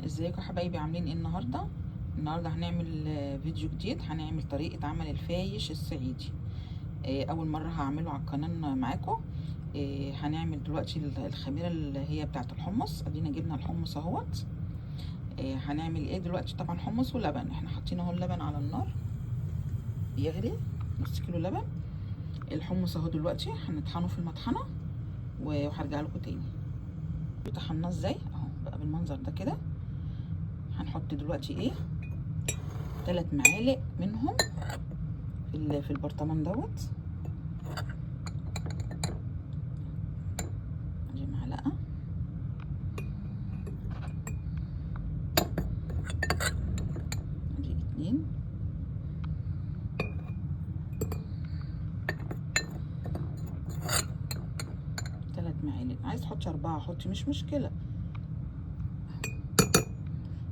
ازيكم يا حبايبي؟ عاملين ايه النهارده؟ النهارده هنعمل فيديو جديد. هنعمل طريقه عمل الفايش الصعيدي. اول مرة هعمله على القناة معاكم. هنعمل دلوقتي الخميره اللي هي بتاعه الحمص. ادينا جبنا الحمص اهوت. هنعمل ايه دلوقتي؟ طبعا حمص ولبن. احنا حاطين اهو اللبن على النار بيغلي، نص كيلو لبن. الحمص اهو دلوقتي هنطحنه في المطحنه وهرجع لكم تاني. طحناه ازاي اهو بقى بالمنظر ده كده. هنحط دلوقتي ايه؟ 3 معالق منهم في البرطمان دوت. ادي معلقه، ادي 2، 3 معالق. عايز تحطي 4 حطي، مش مشكلة.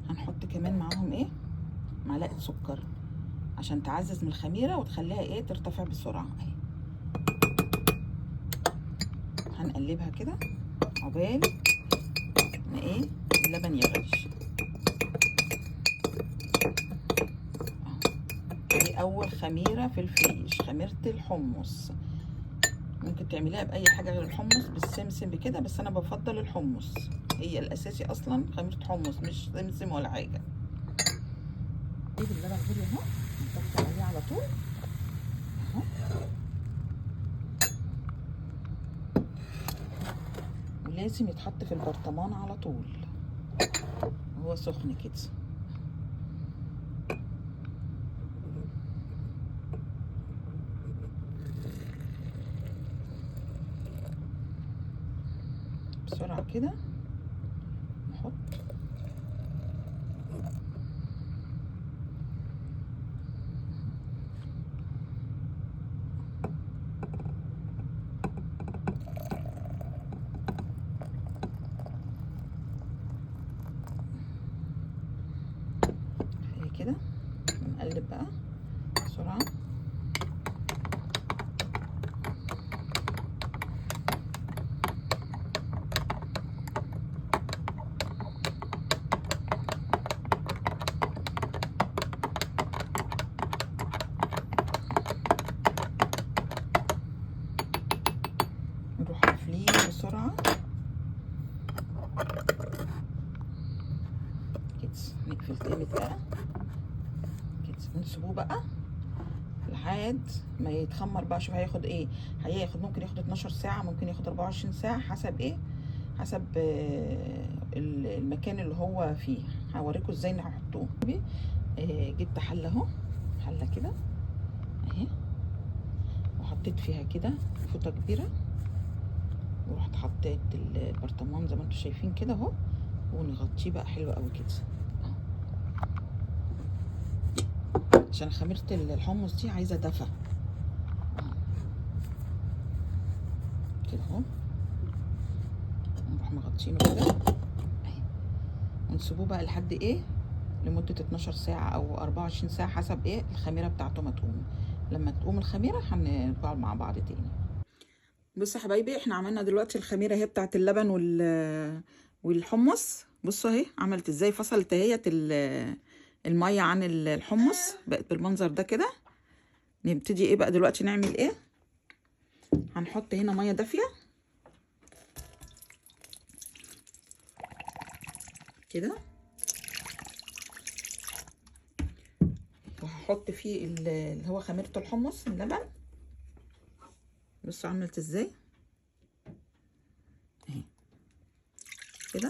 هنحط كمان معاهم ايه؟ معلقه سكر عشان تعزز من الخميره وتخليها ايه؟ ترتفع بسرعة. اهي هنقلبها كده عقبال ما ايه اللبن يغلي. دي اول خميره في الفيش، خميره الحمص. ممكن تعمليها باي حاجة غير الحمص، بالسمسم بكده، بس انا بفضل الحمص، هي الاساسي اصلا خميره حمص مش سمسم ولا حاجة. نجيب اللبن غلي اهو، نحط عليه على طول اهو. ولازم يتحط في البرطمان على طول وهو سخن كده. بسرعة كده نحط. كده نقلب بقى بسرعة. نروح قافلين بسرعة كده، نقفل تاني بقى كده، نسيبوه بقى لحد ما يتخمر بقى. شوف هياخد ايه، هياخد ممكن ياخد 12 ساعة، ممكن ياخد 24 ساعة، حسب ايه، حسب المكان اللي هو فيه. هوريكم ازاي نحطوه. جبت حلة اهو، حلة كده اهي، وحطيت فيها كده فوطة كبيرة، ورحت حطيت البرطمان زي ما انتم شايفين كده اهو، ونغطيه بقى حلو قوي كده عشان خميرة الحمص دي عايزة دفا كده اهو. نروح مغطينه كده اهي، ونسيبوه بقى لحد ايه، لمدة 12 ساعة او 24 ساعة حسب ايه الخميرة بتاعته ما تقوم. لما تقوم الخميرة هنرجع مع بعض تاني. بصوا يا حبايبي، احنا عملنا دلوقتي الخميرة اهي بتاعت اللبن والحمص. بصوا اهي عملت ازاي، فصلت اهيت المية عن الحمص، بقت بالمنظر ده كده. نبتدي ايه بقى دلوقتي؟ نعمل ايه؟ هنحط هنا مية دافيه كده، وهحط فيه اللي هو خميره الحمص اللبن. بصوا عملت ازاي اهي كده.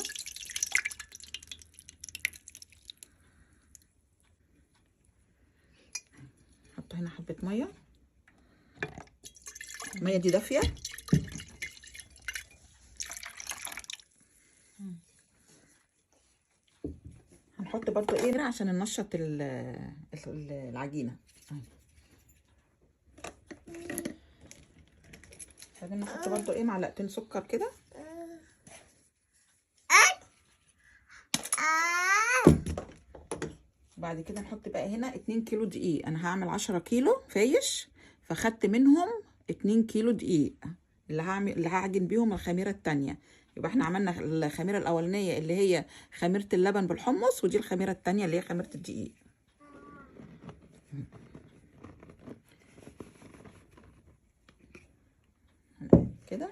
حط هنا حبة مية، المية دي دافية. هنحط برضو ايه عشان ننشط العجينة. بعدين نحط برضو ايه معلقتين سكر كده. بعد كده نحط بقى هنا 2 كيلو دقيق. انا هعمل 10 كيلو فايش، فخدت منهم 2 كيلو دقيق اللي هعمل، اللي هعجن بيهم الخميره التانية. يبقى احنا عملنا الخميره الاولانية اللي هي خميره اللبن بالحمص، ودي الخميره الثانية اللي هي خميره الدقيق. كده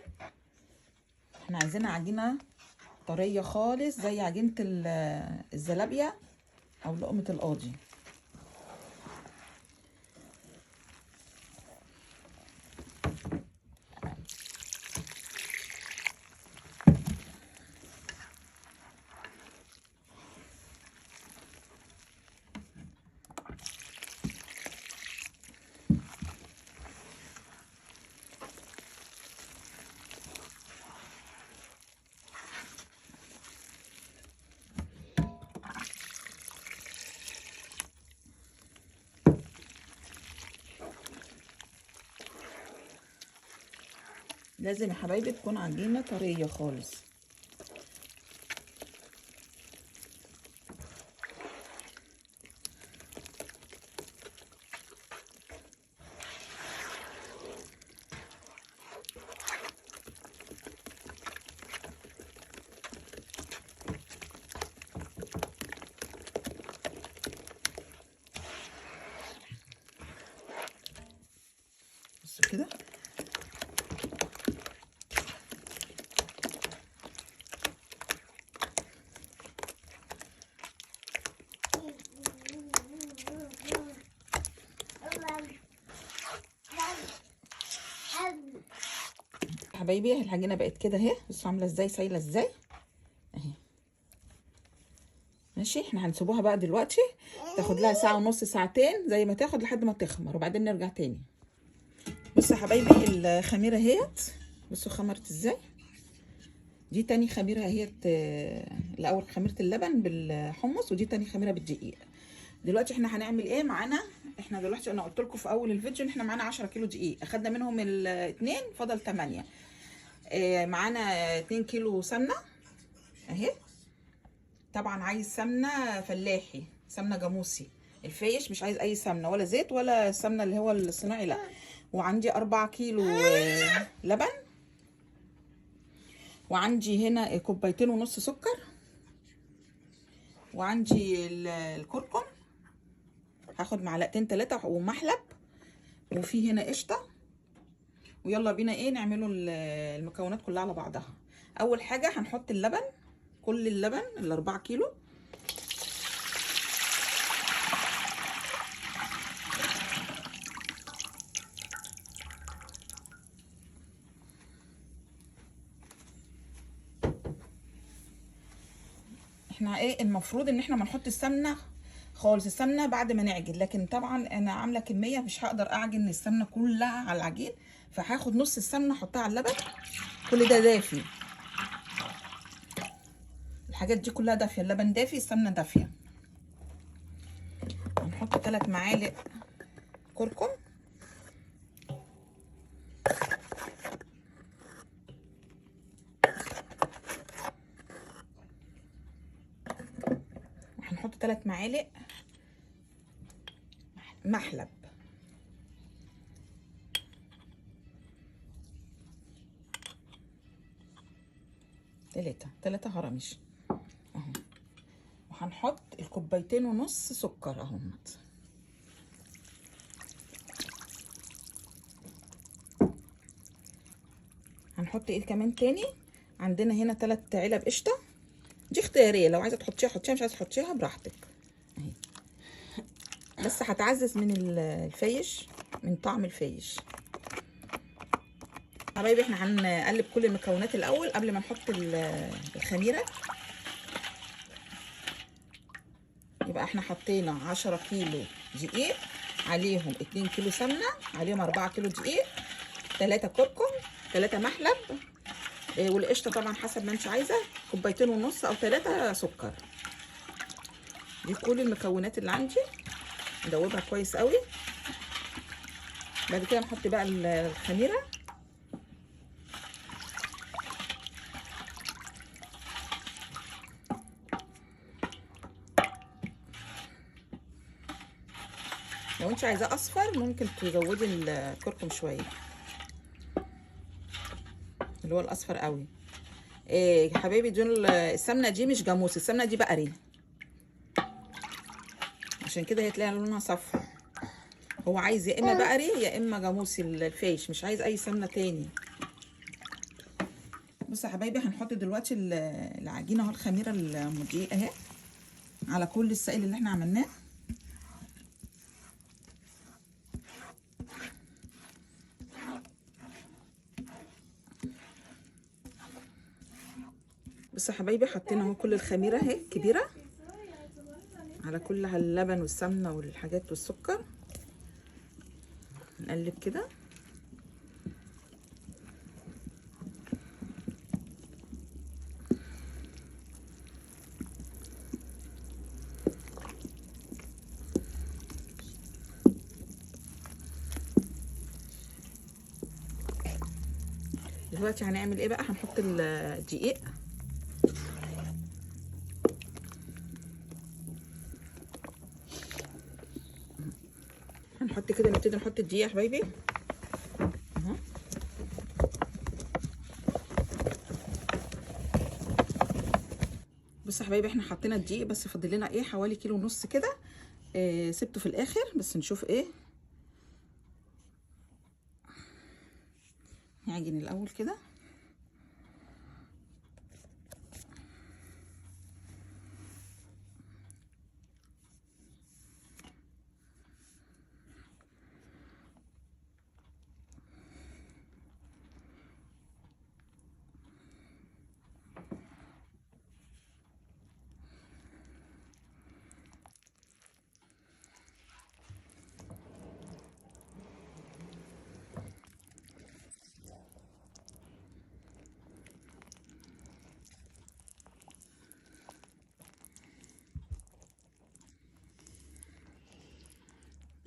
احنا عايزين عجينه طرية خالص زي عجينه الزلابيه او لقمة القاضي. لازم يا حبايبي تكون عجينه طرية خالص. بصوا كده حبايبي، العجينة بقت كده اهي، بصوا عامله ازاي، سايله ازاي اهي. ماشي، احنا هنسيبوها بقى دلوقتي تاخد لها ساعة ونص ساعتين زي ما تاخد لحد ما تخمر، وبعدين نرجع تاني. بصوا يا حبايبي الخميره اهيت، بصوا خمرت ازاي. دي تاني خميره اهيت، الاول خميره اللبن بالحمص، ودي تاني خميره بالدقيق. دلوقتي احنا هنعمل ايه معانا؟ احنا دلوقتي انا قلت لكم في اول الفيديو ان احنا معانا 10 كيلو دقيق، اخدنا منهم الاثنين فضل 8. معانا 2 كيلو سمنه اهي. طبعا عايز سمنه فلاحي، سمنه جاموسي. الفايش مش عايز اي سمنه، ولا زيت ولا السمنة اللي هو الصناعي، لا. وعندي 4 كيلو لبن، وعندي هنا 2.5 كوباية سكر، وعندي الكركم هاخد معلقتين 3 ومحلب، وفي هنا قشطه. ويلا بينا ايه نعمله المكونات كلها على بعضها. اول حاجة هنحط اللبن، كل اللبن 4 كيلو. احنا ايه المفروض ان احنا ما نحط السمنة خالص، السمنة بعد ما نعجن، لكن طبعا انا عامله كمية مش هقدر اعجن السمنة كلها على العجين، فهاخد نص السمنة احطها على اللبن. كل ده دافي، الحاجات دي كلها دافيه، اللبن دافي، السمنة دافيه. هنحط 3 معالق كركم، وهنحط 3 معالق محلب. تلاتة هرمش اهو. وهنحط 2.5 كوباية سكر اهوت. هنحط ايه كمان تاني؟ عندنا هنا 3 علب قشطه، دي اختيارية، لو عايزه تحطيها حطيها، مش عايزه تحطيها براحتك اهي، بس هتعزز من الفيش، من طعم الفيش. حبايبي احنا هنقلب كل المكونات الاول قبل ما نحط الخميره. يبقى احنا حطينا 10 كيلو دقيق، عليهم 2 كيلو سمنه، عليهم 4 كيلو دقيق، 3 كركم، 3 محلب، والقشطه طبعا حسب ما انت عايزه، 2.5 كوباية او 3 سكر. دي كل المكونات اللي عندي، ندوبها كويس قوي. بعد كده نحط بقى الخميره. لو انت عايزاه اصفر ممكن تزودي الكركم شوية، اللي هو الاصفر قوي. إيه حبايبي، دول السمنة دي مش جاموس، السمنة دي بقري، عشان كده هي تلاقي لونها صفرا. هو عايز يا اما بقري يا اما جاموسي الفايش، مش عايز اي سمنه تاني. بصوا يا حبايبي، هنحط دلوقتي العجينة اهو، الخميره المضيئة اهي على كل السائل اللي احنا عملناه. بصوا يا حبايبي، حطينا اهو كل الخميره اهي كبيرة على كل اللبن والسمنه والحاجات والسكر. نقلب كده. دلوقتي هنعمل ايه بقى؟ هنحط الدقيق. هنحط كده، نبتدي نحط الدقيق يا حبايبي اهو. بصوا يا حبايبي، احنا حطينا الدقيق، بس فاضل لنا ايه حوالي 1.5 كيلو كده. إيه سبته في الاخر بس نشوف ايه. نعجن الاول كده.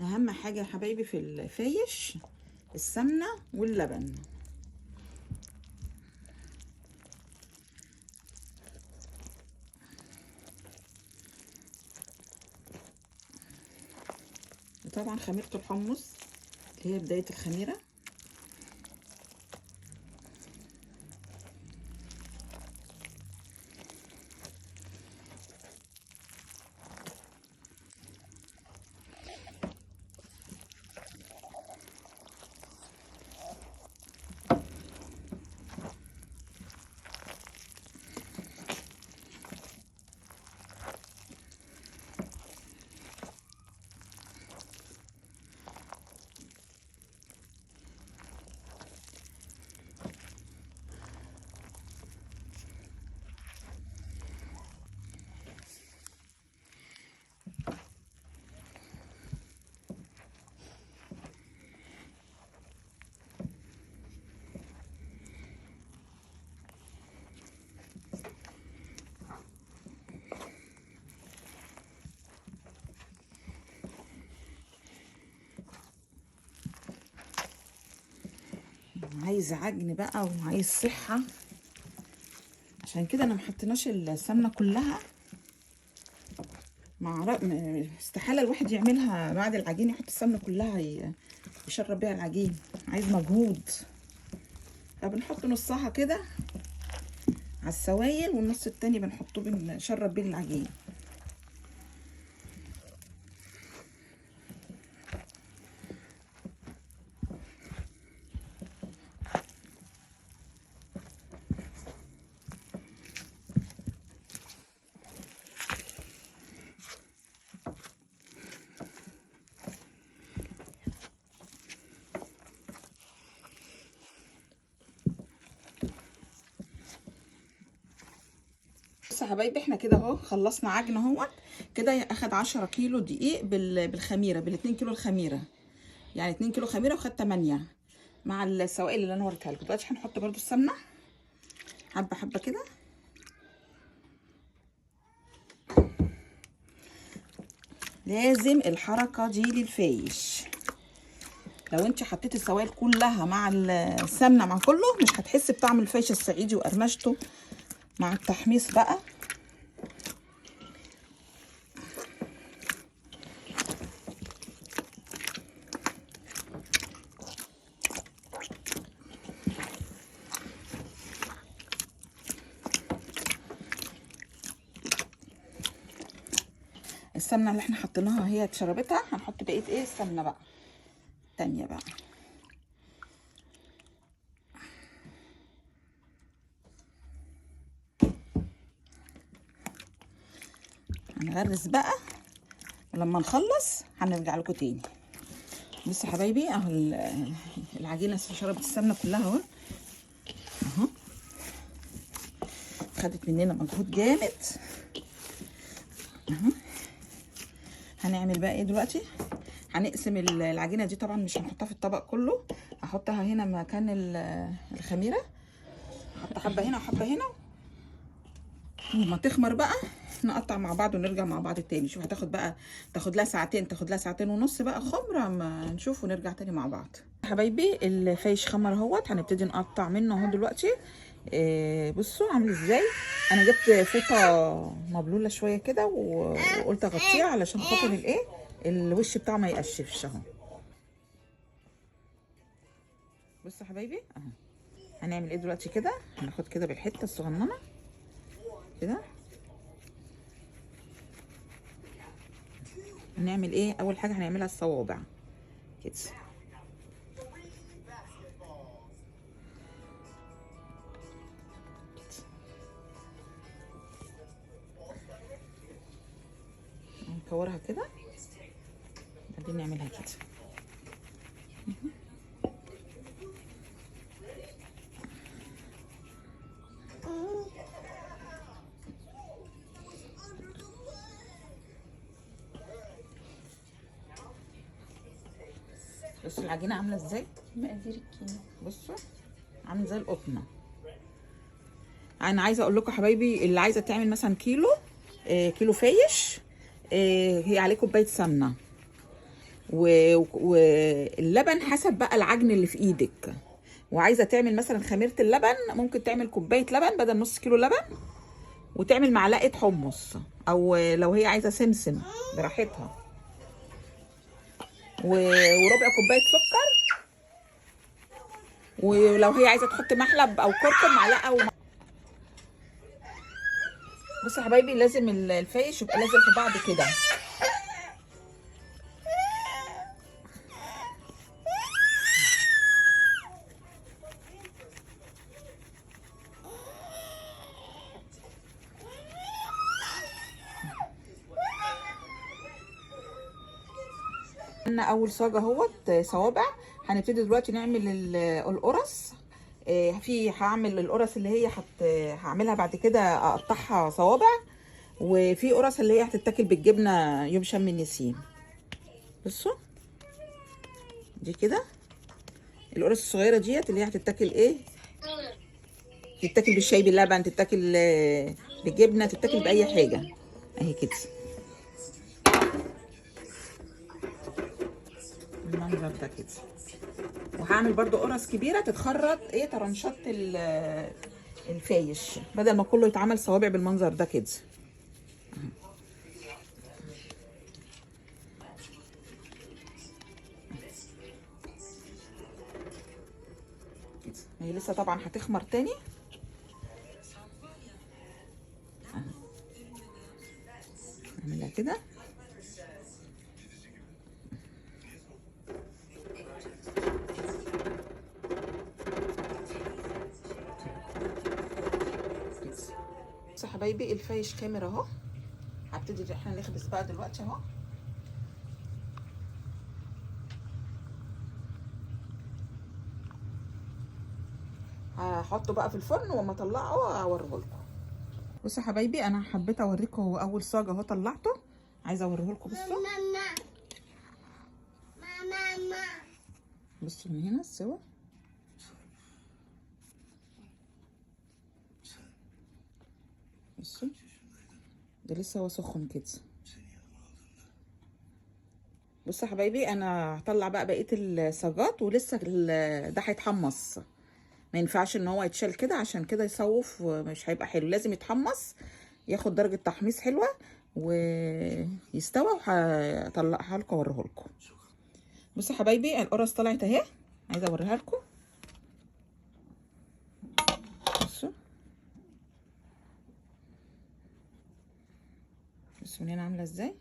اهم حاجة يا حبايبي في الفايش السمنة واللبن. وطبعا خميره الحمص اللي هي بداية الخميره. عايز عجن بقى وعايز صحة، عشان كده انا محطناش السمنة كلها. مع استحالة الواحد يعملها بعد العجين يحط السمنة كلها يشرب بيها العجين، عايز مجهود. فبنحط نصها كده على السوايل، والنص التاني بنحطه بنشرب بيه العجين. بصوا يا حبايبي، احنا كده اهو خلصنا عجن اهوت كده. اخد 10 كيلو دقيق بالخميره، بال2 كيلو الخميره، يعني 2 كيلو خميره وخد 8 مع السوائل اللي انا وريتها لكم. دلوقتي هنحط برده السمنة حبه حبه كده. لازم الحركة دي للفايش. لو انت حطيتي السوائل كلها مع السمنة مع كله مش هتحسي بطعم الفايش الصعيدي وقرمشته مع التحميص بقى. السمنة اللي احنا حطيناها هي اتشربتها، هنحط بقية ايه السمنة بقى تانية بقى. هنغرز بقى، ولما نخلص هنرجع لكم تاني. بصوا يا حبايبي اهو العجينة شربت السمنة كلها اهو اهو، خدت مننا مجهود جامد اهو. هنعمل بقى ايه دلوقتي؟ هنقسم العجينة دي، طبعا مش هنحطها في الطبق كله، هحطها هنا مكان الخميره، هحط حبه هنا وحبه هنا، وما تخمر بقى نقطع مع بعض ونرجع مع بعض تاني. شوف هتاخد بقى، تاخد لها ساعتين، تاخد لها ساعتين ونص بقى خمره، ما نشوف ونرجع تاني مع بعض. حبايبي الفايش خمر اهوت، هنبتدي نقطع منه اهو دلوقتي. بصوا عامل ازاي. انا جبت فوطه مبلوله شوية كده وقلت اغطيها علشان خاطر الايه الوش بتاعه ما يقشفش اهو. بصوا حبايبي اهو هنعمل ايه دلوقتي كده. هناخد كده بالحتة الصغننه كده، هنعمل ايه اول حاجة؟ هنعملها الصوابع كده. نكورها كده، بعدين نعملها كده. بصوا العجينة عامله ازاي، مقادير الكيلو. بصوا عامل زي القطنه. انا عايزه اقول لكم حبايبي، اللي عايزه تعمل مثلا كيلو كيلو فايش، هي عليه كوباية سمنه واللبن حسب بقى العجن اللي في ايدك. وعايزه تعمل مثلا خميره اللبن، ممكن تعمل كوباية لبن بدل نص كيلو لبن، وتعمل معلقه حمص، او لو هي عايزه سمسم براحتها، وربع كوباية سكر، ولو هي عايزه تحط محلب او كركم معلقه. بصوا يا حبايبي لازم الفايش يبقى لازق في بعض كده. عندنا اول صاجه اهوت صوابع. هنبتدي دلوقتي نعمل القرص. في هعمل القرص اللي هي هعملها بعد كده اقطعها صوابع، وفي قرص اللي هي هتتاكل بالجبنه يوم شم النسيم. بصوا دي كده القرص الصغيرة ديت اللي هي هتتاكل ايه، تتاكل بالشاي باللبن، تتاكل بالجبنه، تتاكل باي حاجة اهي كده المنظر ده كده. وهعمل برضو قرص كبيرة تتخرط ايه طرنشات الفايش، بدل ما كله يتعمل صوابع بالمنظر ده كده. هي لسه طبعا هتخمر تاني. نعملها كده. بصوا حبايبي الفايش كاميرا اهو. هبتدي احنا نخبز بقى دلوقتي اهو. هحطه بقى في الفرن وما اطلعه اوريه لكم. بصوا حبايبي انا حبيت اوريكم هو اول صاج اهو طلعته، عايزه اوريه لكم. بصوا بصوا من هنا السوا. بصوا ده لسه هو سخن كده. بصوا حبايبي انا هطلع بقى بقية الصاجات، ولسه ده هيتحمص، ما ينفعش ان هو يتشال كده عشان كده يصوف ومش هيبقى حلو، لازم يتحمص ياخد درجه تحميص حلوة ويستوى. وهطلعها لكم اوريه لكم. بصوا حبايبي القرص طلعت اهي، عايزه اوريها لكم. بصوا بصوا من هنا عامله ازاي.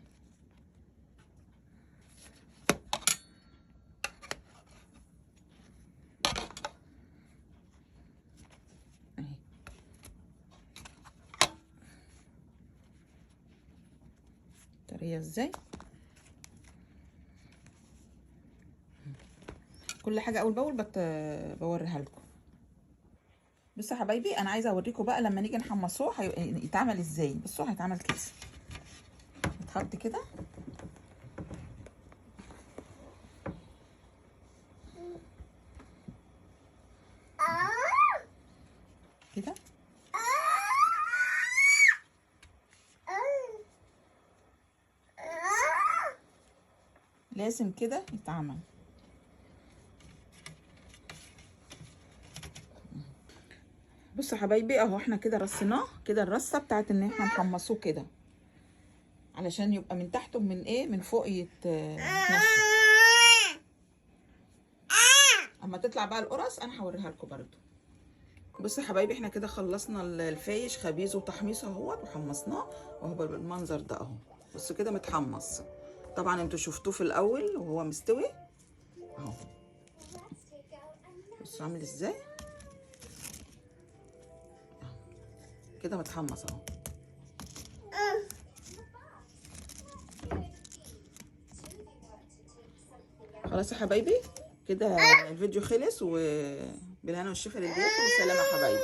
طرية ازاي. كل حاجة اول باول بوريها لكم. بصوا يا حبايبي انا عايزه اوريكم بقى لما نيجي نحمصوه هيتعمل ازاي. بصوا هيتعمل كده، يتحط كده كده، لازم كده يتعمل. بصوا يا حبايبي اهو احنا كده رصيناه كده، الرصه بتاعت ان احنا نحمصوه كده علشان يبقى من تحت ومن ايه من فوق يتنشف. اما تطلع بقى القرص انا هوريها لكم برده. بصوا يا حبايبي احنا كده خلصنا الفايش خبيزه وتحميصه اهوت، وحمصناه وهو بالمنظر ده اهو. بصوا كده متحمص، طبعا انتوا شفتوه في الاول وهو مستوي اهو. بصوا عامل ازاي كده متحمص اهو. خلاص يا حبايبي كده الفيديو خلص، وبالهنا والشفا للبيت، وسلام يا حبايبي.